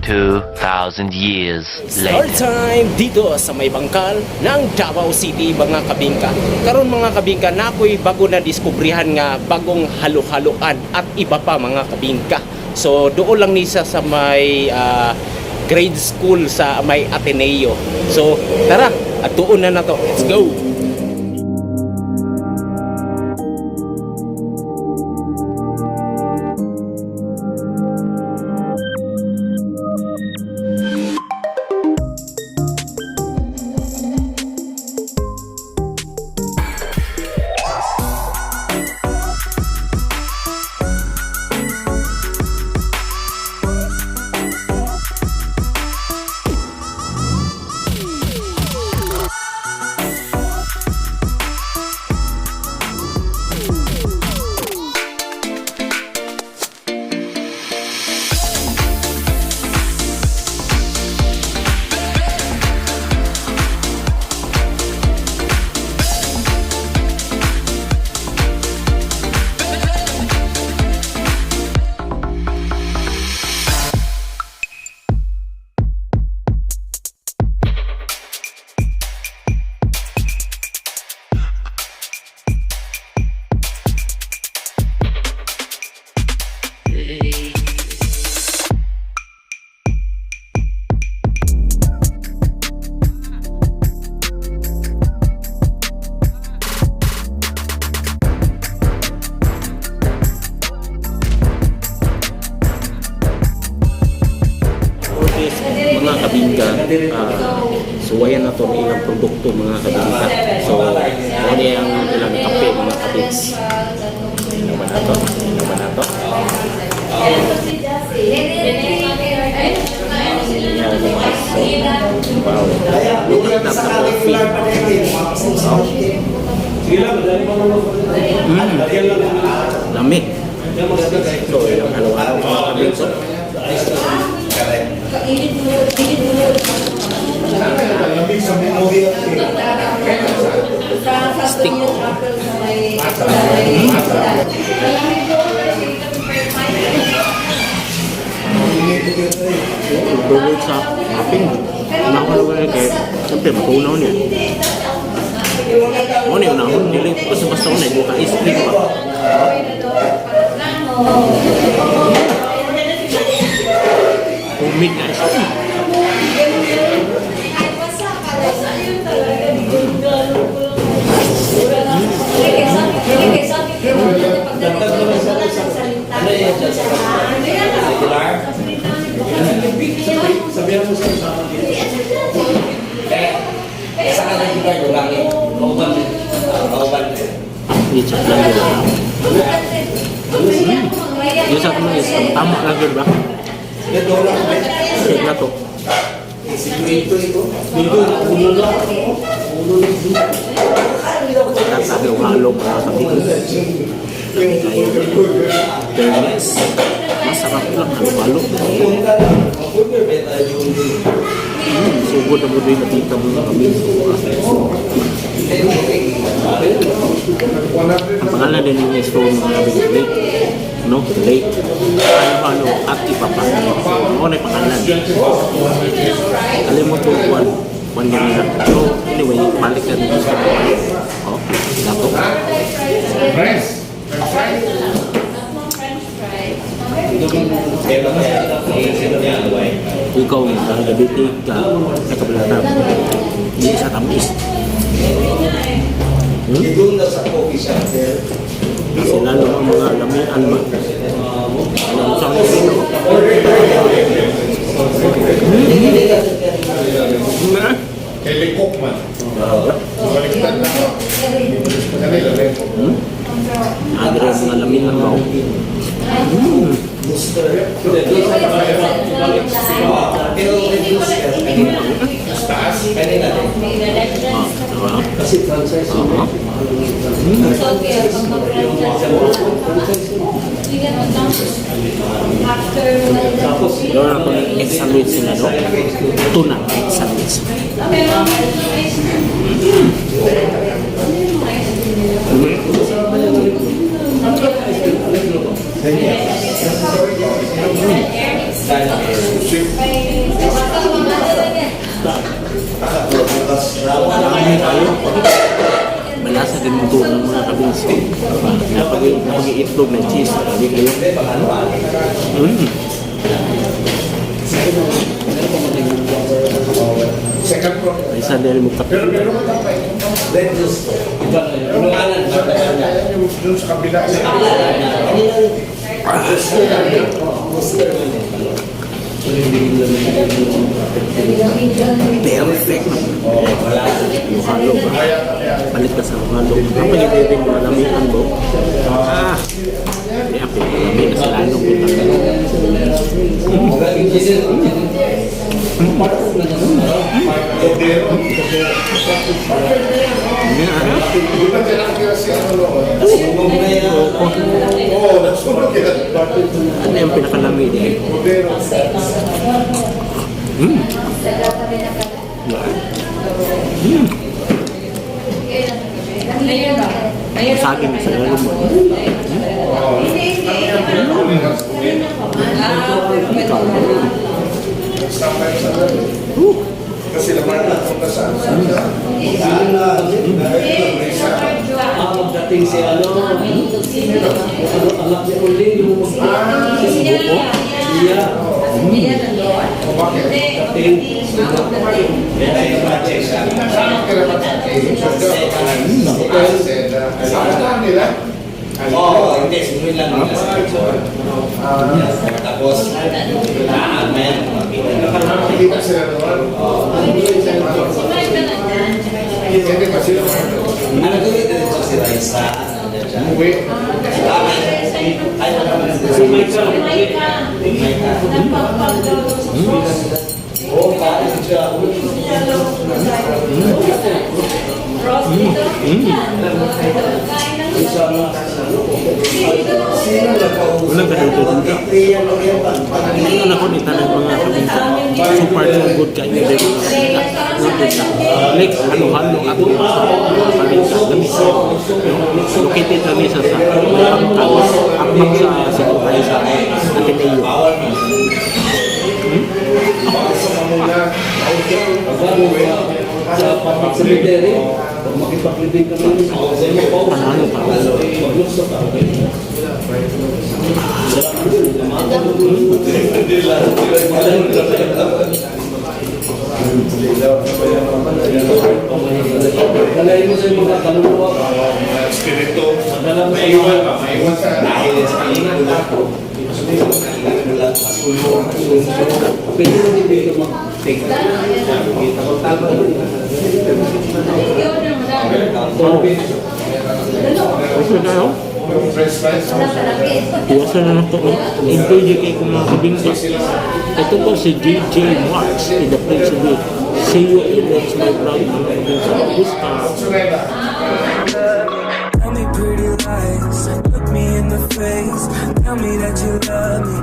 2,000 years Start later. time dito sa may bangkal ng Davao City, mga kabingka. Karon, mga kabingka, nakoy bago na diskubrihan nga bagong halo-haloan at iba pa, mga kabingka. So doon lang ni sa may grade school sa may Ateneo. So tara, at doon na na to. Let's go. For this, mga kabingka, suwayan na to ang ilang produkto, mga kabingka. So, ano ang ilang kape, mga kabigs. Ano ba na to? Ano ba na to? Ayan, so, wow. Look at that, the coffee. Lami. So, ilang halo-halo, mga kabigs. Oh. Stick. Overload sa topping. Nakakalawa na kay, siyempre, matunaw niya. Mo na yun ako, dili, basta-basta ko na, buka ice cream pa. Homemade na ice cream. Hindi siya lang yun. Yung sa akin is, tama lang yun ba? Shake na to. Halo-halo para sa bigos. Fairness. Masarap lang halo-halo. Sugod na mo din nakita mo na kami. Ang pangalan din niya is from mga kabig Lake. No? Lake. Halo-halo at iba pa. So, ano na yung pangalan? Kalimot ko one. One year nila. So, anyway, balik na dito sa Oh, dato. Ikaw, diabetic ka, nakabalata. Hindi sa tamis. Kasi lalo ang mga lamian ba? Alam sa akin sino? Kay Lekok man. Baliktad na. Kanila, Lekok. Agre ang mga lamian ba? Taas. Ah, Diba? Kasi franchise yun eh. Mahal ang franchise. So, okay, pag mag-franchise Franchise yun. after Tapos, Doon ako ng egg sandwich sila, no? Tuna egg sandwich. Meron ice cream. Ano yung mga ice cream nila? May Marami tayo. Malasa din mo tuna, mga kabins. Napag itlog na cheese. Sabi kayo. Second floor. Isa din mo kape. Pero meron ka pa eh. Iba na yun. Inuanan ba? Yung dun sa kabila. Perfect. Halo ba? Balik ka sa halo. Ang pag-ibig mo, lamian mo. Ah! Kaya pinalami na sila nung Cordero. Doon na dyan nakatira si ano noon. Oo, nasunog yan. Ano yung pinakalami din? Cordero. Sa akin, sa lalo mo. Hindi, hindi. Sometimes ano. Kasi naman napunta sa Ah, magdating si ano, ano, anak ni Uli, yung Iya. O bakit? Dating. Saan ang kailangan sa Saan nila? Oo, hindi. Sinuin lang nila sa picture. Tapos, may Nakikita sila doon. Hindi ba sila Ano ko rin dito si Raisa? Nandiyan siya. umuwi? Ay, wala naman Si Michael. Michael. Oo, kain siya. Isa nga sa ano. Walang kadugod. Ngayon ako ni tanang mga kabinta. Super so good kayo din mga kabinta. Like, halo-halo ako sa mga kabinta. Dami sa, located kami sa Bangkal. Akbang sa Siguray sa Ateneo. Muna, Umuwi. Sa public cemetery, pag makipaglibing ka namin, Panalo pa. Maglukso ka. Dalhin mo sa iyong mga kaluluwa. Espiritu. Dala mo sa Maiwan mga ba? Maiwan sa Dahil sa kanila. Pwede mo din dito mag-take. Okay na yun. French fries. Iwasan na lang ito. Enjoy dyan kayo kung mga kabinta. Ito po si DJ Marks in the place to be. See you in next my vlog, mga kabinta. Basta. Suneda. Tell me pretty lies, look me in the face. Tell me that you love me.